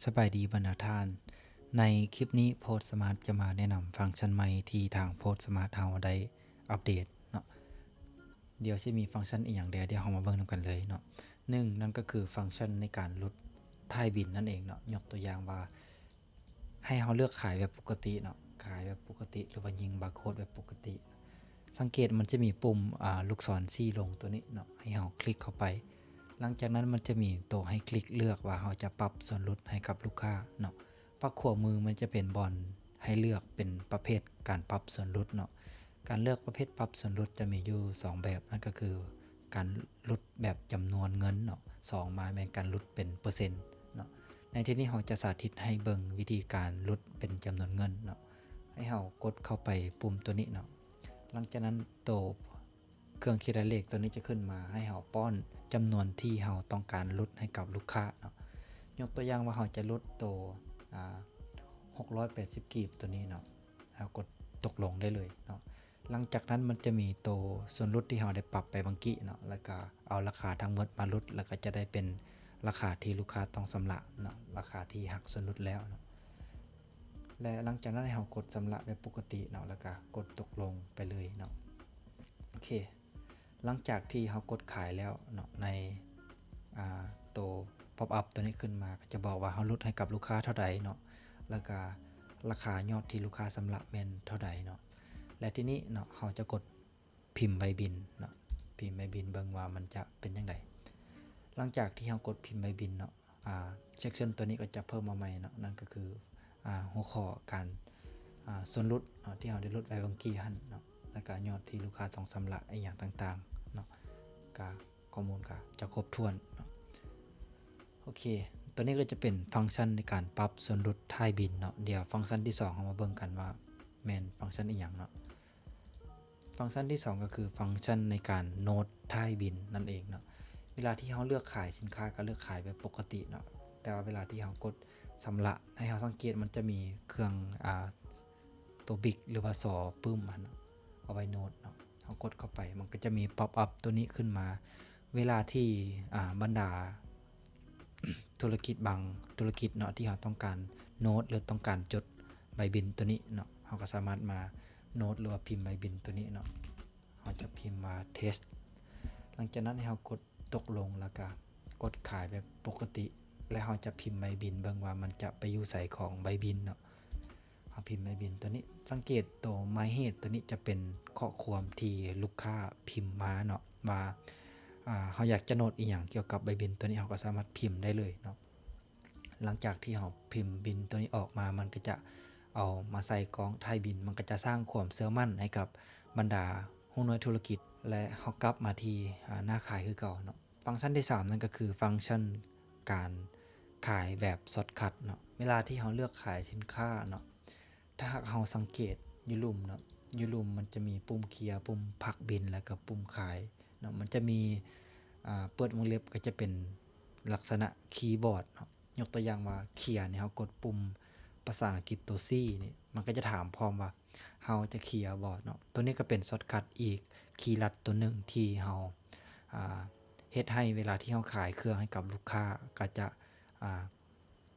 ສະບາຍດີບັນດາທ່ານ, ໃນຄລິບນີ້ໂພສສະມາດຈະມາແນະນຳຟັງຊັນໃໝ່ທີ່ທາງໂພສສະມາດເຮົາໄດ້ອັບເດດເນາະ. ດຽວຊິມີຟັງຊັນອີ່ຫຍັງແດ່ ດຽວເຮົາມາເບິ່ງນຳກັນເລີຍເນາະ. ໜຶ່ງ ນັ້ນກໍຄືຟັງຊັນໃນການຫຼຸດທ້າຍບິນນັ້ນເອງເນາະ. ຍົກຕົວຢ່າງວ່າ ໃຫ້ເຮົາເລືອກຂາຍແບບປົກກະຕິເນາະ, ຂາຍແບບປົກກະຕິ ຫຼືວ່າຍິງບາໂຄດແບບປົກກະຕິ. ສັງເກດມັນຈະມີປຸ່ມ ອາ ລູກສອນສີລົງຕົວນີ້ເນາະ, ໃຫ້ເຮົາຄລິກເຂົ້າໄປ. ຫຼັງຈາກນັ້ນມັນຈະມີໂຕໃຫ້ຄລິກເລືອກວ່າເຮົາຈະປັບສ່ວນຫຼຸດໃຫ້ກັບລູກຄ້າເນາະ. ປາກຂວາມືມັນຈະເປັນບ່ອນໃຫ້ເລືອກເປັນປະເພດການປັບສ່ວນຫຼຸດເນາະ. ການເລືອກປະເພດປັບສ່ວນຫຼຸດຈະມີຢູ່ສອງແບບ, ນັ້ນກໍຄືການຫຼຸດແບບຈຳນວນເງິນເນາະ, ສອງມາແມ່ນການຫຼຸດເປັນເປີເຊັນເນາະ. ໃນທີ່ນີ້ເຮົາຈະສາທິດໃຫ້ເບິ່ງວິທີການຫຼຸດເປັນຈຳນວນເງິນເນາະ. ໃຫ້ເຮົາກົດເຂົ້າໄປປຸ່ມຕົວນີ້ເນາະ. ຫຼັງຈາກນັ້ນໂຕ ເຄື່ອງຄິດເລກຕົວນີ້ຈະຂຶ້ນມາໃຫ້ເຮົາປ້ອນຈຳນວນທີ່ເຮົາຕ້ອງການຫຼຸດໃຫ້ກັບລູກຄ້າເນາະ. ຍົກຕົວຢ່າງວ່າເຮົາຈະຫຼຸດໂຕ ອາ ຫົກຮ້ອຍແປດສິບກີບຕົວນີ້ເນາະ, ເຮົາກົດຕົກລົງໄດ້ເລີຍເນາະ. ຫຼັງຈາກນັ້ນມັນຈະມີໂຕສ່ວນຫຼຸດທີ່ເຮົາໄດ້ປັບໄປບາງກີ້ເນາະ, ແລ້ວກະເອົາລາຄາທັງໝົດມາຫຼຸດ ແລ້ວກະຈະໄດ້ເປັນລາຄາທີ່ລູກຄ້າຕ້ອງຊຳລະເນາະ, ລາຄາທີ່ຫັກສ່ວນຫຼຸດແລ້ວເນາະ. ແລະ ຫຼັງຈາກນັ້ນໃຫ້ເຮົາກົດຊຳລະແບບປົກກະຕິເນາະ, ແລ້ວກະກົດຕົກລົງໄປເລີຍເນາະ. ໂອເຄ ຫຼັງຈາກທີ່ເຮົາກົດຂາຍແລ້ວເນາະ, ໃນ ອາ ໂຕ pop up ຕົວນີ້ຂຶ້ນມາ ກໍຈະບອກວ່າເຮົາຫຼຸດໃຫ້ກັບລູກຄ້າເທົ່າໃດເນາະ, ແລ້ວກະລາຄາຍອດທີ່ລູກຄ້າຊຳລະແມ່ນເທົ່າໃດເນາະ. ແລະ ທີນີ້ເນາະ ເຮົາຈະກົດພິມໃບບິນເນາະ, ພິມໃບບິນເບິ່ງວ່າມັນຈະເປັນຈັ່ງໃດ. ຫຼັງຈາກທີ່ເຮົາກົດພິມໃບບິນເນາະ, ອາ section ຕົວນີ້ກໍຈະເພີ່ມມາໃໝ່ເນາະ, ນັ້ນກໍຄື ອາ ຫົວຂໍ້ການ ອາ ສ່ວນຫຼຸດເນາະ ທີ່ເຮົາໄດ້ຫຼຸດໄວ້ບາງກີ້ຫັ້ນເນາະ, ແລ້ວກະຍອດທີ່ລູກຄ້າຕ້ອງຊຳລະອີ່ຫຍັງຕ່າງໆເນາະ, ກະຂໍ້ມູນກະຈະຄົບຖ້ວນເນາະ. ໂອເຄ ຕົວນີ້ກໍຈະເປັນຟັງຊັນໃນການປັບສ່ວນຫຼຸດທ້າຍບິນເນາະ. ດຽວຟັງຊັນທີສອງເຮົາມາເບິ່ງກັນວ່າແມ່ນຟັງຊັນອີ່ຫຍັງເນາະ. ຟັງຊັນທີສອງກໍຄືຟັງຊັນໃນການໂນດທ້າຍບິນນັ້ນເອງເນາະ. ເວລາທີ່ເຮົາເລືອກຂາຍສິນຄ້າກໍເລືອກຂາຍແບບປົກກະຕິເນາະ, ແຕ່ວ່າເວລາທີ່ເຮົາກົດຊຳລະ ໃຫ້ເຮົາສັງເກດມັນຈະມີເຄື່ອງ ອາ ຕົວບິກ ຫຼືວ່າຊໍປຶ້ມຫັ້ນເນາະ ເອົາໄວ້ໂນດເນາະ. ເຮົາກົດເຂົ້າໄປ ມັນກໍຈະມີ pop up ຕົວນີ້ຂຶ້ນມາ. ເວລາທີ່ ອາ ບັນດາ ທຸລະກິດບາງທຸລະກິດເນາະ ທີ່ເຮົາຕ້ອງການໂນດ ຫຼື ຕ້ອງການຈົດໃບບິນຕົວນີ້ເນາະ, ເຮົາກໍສາມາດມາໂນດ ຫຼືວ່າພິມໃບບິນຕົວນີ້ເນາະ. ເຮົາຈະພິມວ່າ test. ຫຼັງຈາກນັ້ນໃຫ້ເຮົາກົດຕົກລົງ ແລ້ວກະກົດຂາຍແບບປົກກະຕິ ແລະ ເຮົາຈະພິມໃບບິນເບິ່ງວ່າມັນຈະໄປຢູ່ໃສຂອງໃບບິນເນາະ. ເຮົາພິມໃບບິນຕົວນີ້, ສັງເກດໂຕ My Head ຕົວນີ້ຈະເປັນຂໍ້ຄວາມທີ່ລູກຄ້າພິມມາເນາະ ວ່າ ອາ ເຮົາຢາກຈະໂນດອີ່ຫຍັງກ່ຽວກັບໃບບິນຕົວນີ້ ເຮົາກໍສາມາດພິມໄດ້ເລີຍເນາະ. ຫຼັງຈາກທີ່ເຮົາພິມບິນຕົວນີ້ອອກມາ ມັນກໍຈະເອົາມາໃສ່ກ້ອງທ້າຍບິນ, ມັນກໍຈະສ້າງຄວາມເຊື່ອໝັ້ນໃຫ້ກັບບັນດາຫົວໜ່ວຍທຸລະກິດ ແລະ ເຮົາກັບມາທີ່ ອາ ໜ້າຂາຍຄືເກົ່າເນາະ. ຟັງຊັນທີສາມນັ້ນກໍຄືຟັງຊັນການຂາຍແບບຊອດຄັດເນາະ. ເວລາທີ່ເຮົາເລືອກຂາຍສິນຄ້າເນາະ, ຖ້າຫາກເຮົາສັງເກດຢູ່ລຸ່ມເນາະ, ຢູ່ລຸ່ມມັນຈະມີປຸ່ມເຄຍ, ປຸ່ມພັກບິນ ແລ້ວກໍປຸ່ມຂາຍເນາະ. ມັນຈະມີ ອາ ເປີດວົງເລັບ ກໍຈະເປັນລັກສະນະຄີບອດເນາະ. ຍົກຕົວຢ່າງວ່າເຄຍນີ້ ເຮົາກົດປຸ່ມພາສາອັງກິດຕົວ C ນີ້ ມັນກໍຈະຖາມພ້ອມວ່າ ເຮົາຈະເຄຍບໍ່ເນາະ. ຕົວນີ້ກໍເປັນຊອດຄັດອີກຄີລັດຕົວໜຶ່ງທີ່ເຮົາ ອາ ເຮັດໃຫ້ເວລາທີ່ເຮົາຂາຍເຄື່ອງໃຫ້ກັບລູກຄ້າ ກໍຈະ ອາ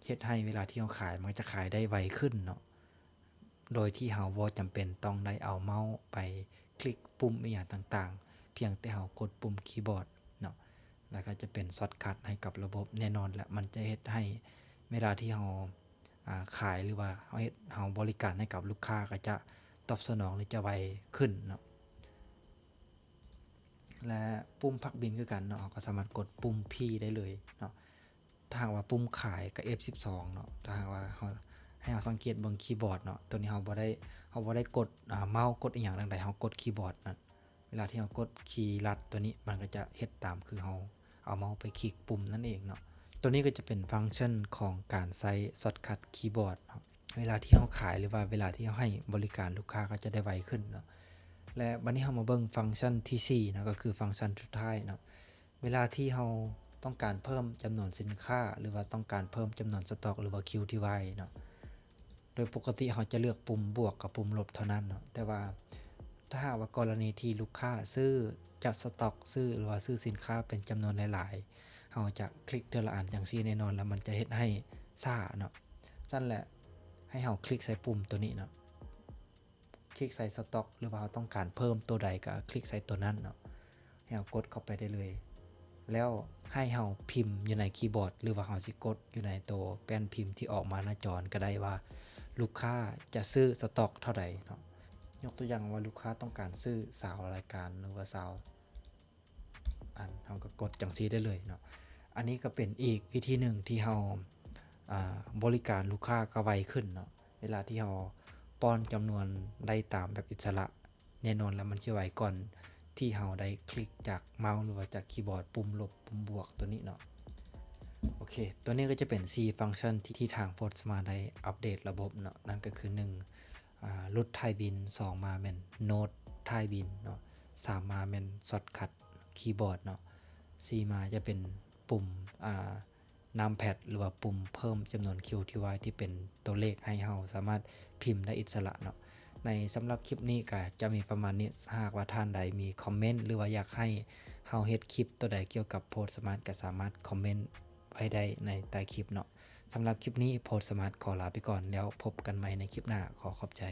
ເຮັດໃຫ້ເວລາທີ່ເຮົາຂາຍ ມັນຈະຂາຍໄດ້ໄວຂຶ້ນເນາະ, ໂດຍທີ່ເຮົາບໍ່ຈຳເປັນຕ້ອງໄດ້ເອົາເມົ້າໄປຄລິກປຸ່ມອີ່ຫຍັງຕ່າງໆ, ພຽງແຕ່ເຮົາກົດປຸ່ມຄີບອດເນາະ, ແລ້ວກໍຈະເປັນຊອດຄັດໃຫ້ກັບລະບົບ. ແນ່ນອນແຫຼະ ມັນຈະເຮັດໃຫ້ເວລາທີ່ເຮົາ ອາ ຂາຍ ຫຼືວ່າເຮົາເຮັດ ເຮົາບໍລິການໃຫ້ກັບລູກຄ້າ ກໍຈະຕອບສະໜອງ ຫຼື ຈະໄວຂຶ້ນເນາະ. ແລະ ປຸ່ມພັກບິນຄືກັນເນາະ, ເຮົາກໍສາມາດກົດປຸ່ມ P ໄດ້ເລີຍເນາະ. ຖ້າຫາກວ່າປຸ່ມຂາຍກໍ F ສິບສອງເນາະ. ຖ້າຫາກວ່າເຮົາ ໃຫ້ເຮົາສັງເກດເບິ່ງຄີບອດເນາະ, ຕົວນີ້ເຮົາບໍ່ໄດ້ ເຮົາບໍ່ໄດ້ກົດ ອາ ເມົ້າ ກົດອີ່ຫຍັງຈັ່ງໃດ, ເຮົາກົດຄີບອດນັ້ນ. ເວລາທີ່ເຮົາກົດຄີລັດຕົວນີ້ ມັນກໍຈະເຮັດຕາມຄືເຮົາເອົາເມົ້າໄປຄລິກປຸ່ມນັ້ນເອງເນາະ. ຕົວນີ້ກໍຈະເປັນຟັງຊັນຂອງການໃຊ້ຊອດຄັດຄີບອດເນາະ. ເວລາທີ່ເຮົາຂາຍ ຫຼືວ່າເວລາທີ່ເຮົາໃຫ້ບໍລິການລູກຄ້າ ກໍຈະໄດ້ໄວຂຶ້ນເນາະ. ແລະ ບັດນີ້ເຮົາມາເບິ່ງຟັງຊັນທີສີ່ເນາະ, ກໍຄືຟັງຊັນສຸດທ້າຍເນາະ. ເວລາທີ່ເຮົາຕ້ອງການເພີ່ມຈຳນວນສິນຄ້າ ຫຼືວ່າຕ້ອງການເພີ່ມຈຳນວນສະຕັອກ ຫຼືວ່າ Q T Y ເນາະ, ໂດຍປົກກະຕິເຮົາຈະເລືອກປຸ່ມບວກກັບປຸ່ມລົບເທົ່ານັ້ນເນາະ. ແຕ່ວ່າຖ້າຫາກວ່າກໍລະນີທີ່ລູກຄ້າຊື້ຈາກສະຕັອກ ຊື້ ຫຼືວ່າຊື້ສິນຄ້າເປັນຈຳນວນຫຼາຍໆ, ເຮົາຈະຄລິກເທື່ອລະອັນຈັ່ງຊີ້, ແນ່ນອນລະມັນຈະເຮັດໃຫ້ ຊ້າເນາະ. ຊັ້ນແຫຼະ ໃຫ້ເຮົາຄລິກໃສ່ປຸ່ມໂຕນີ້ເນາະ ຄລິກໃສ່ Stock ຫຼືວ່າເຮົາຕ້ອງການເພີ່ມໂຕໃດກໍຄລິກໃສ່ໂຕນັ້ນເນາະ. ໃຫ້ເຮົາກົດເຂົ້າໄປໄດ້ເລີຍ ແລ້ວໃຫ້ເຮົາພິມຢູ່ໃນຄີບອດ ຫຼືວ່າເຮົາຊິກົດຢູ່ໃນໂຕແປ້ນພິມທີ່ອອກມາໜ້າຈໍນັ້ນກໍໄດ້ວ່າ ລູກຄ້າຈະຊື້ Stock ເທົ່າໃດເນາະ. ຍົກຕົວຢ່າງວ່າລູກຄ້າຕ້ອງການຊື້ຊາວລາຍການ ຫຼືວ່າຊາວອັນ ເຮົາກໍກົດຈັ່ງຊີ້ໄດ້ເລີຍເນາະ. ອັນນີ້ກໍເປັນອີກວິທີໜຶ່ງທີ່ເຮົາ ອ່າ ບໍລິການລູກຄ້າກໍໄວຂຶ້ນເນາະ. ເວລາທີ່ເຮົາປ້ອນຈຳນວນໄດ້ຕາມແບບອິດສະຫຼະ ແນ່ນອນແລ້ວມັນຊິໄວກ່ອນທີ່ເຮົາໄດ້ຄລິກຈາກເມົາສ໌ ຫຼືວ່າຈາກຄີບອດ ປຸ່ມລົບ ປຸ່ມບວກ ໂຕນີ້ເນາະ. ໂອເຄ ໂຕນີ້ກໍຈະເປັນສີ່ຟັງຊັນທີ່ ທີ່ທາງ Podsmart ໄດ້ອັບເດດລະບົບເນາະ. ນັ້ນກໍຄື ໜຶ່ງ ອ່າ ຫຼຸດທ້າຍບິນ, ສອງ ມາແມ່ນໂນ້ດທ້າຍບິນເນາະ, ສາມ ມາແມ່ນຊັອດຄັດຄີບອດເນາະ, ສີ່ ມາຈະເປັນປຸ່ມ ອ່າ Numpad ຫຼືວ່າປຸ່ມເພີ່ມຈຳນວນຄິວທີວາຍ ທີ່ເປັນຕົວເລກໃຫ້ເຮົາສາມາດພິມໄດ້ອິດສະຫຼະເນາະ. ໃນສຳລັບຄລິບນີ້ກໍຈະມີປະມານນີ້. ຫາກວ່າທ່ານໃດມີຄອມເມັນ ຫຼືວ່າຢາກໃຫ້ເຮົາເຮັດຄລິບຕົວໃດກ່ຽວກັບ Podsmart ກໍສາມາດຄອມເມັນໄວ້ໄດ້ໃນໃຕ້ຄລິບເນາະ. ສຳລັບຄລິບນີ້ Podsmart ຂໍລາໄປກ່ອນ ແລ້ວພົບກັນໃໝ່ໃນຄລິບໜ້າ. ຂໍຂອບໃຈ.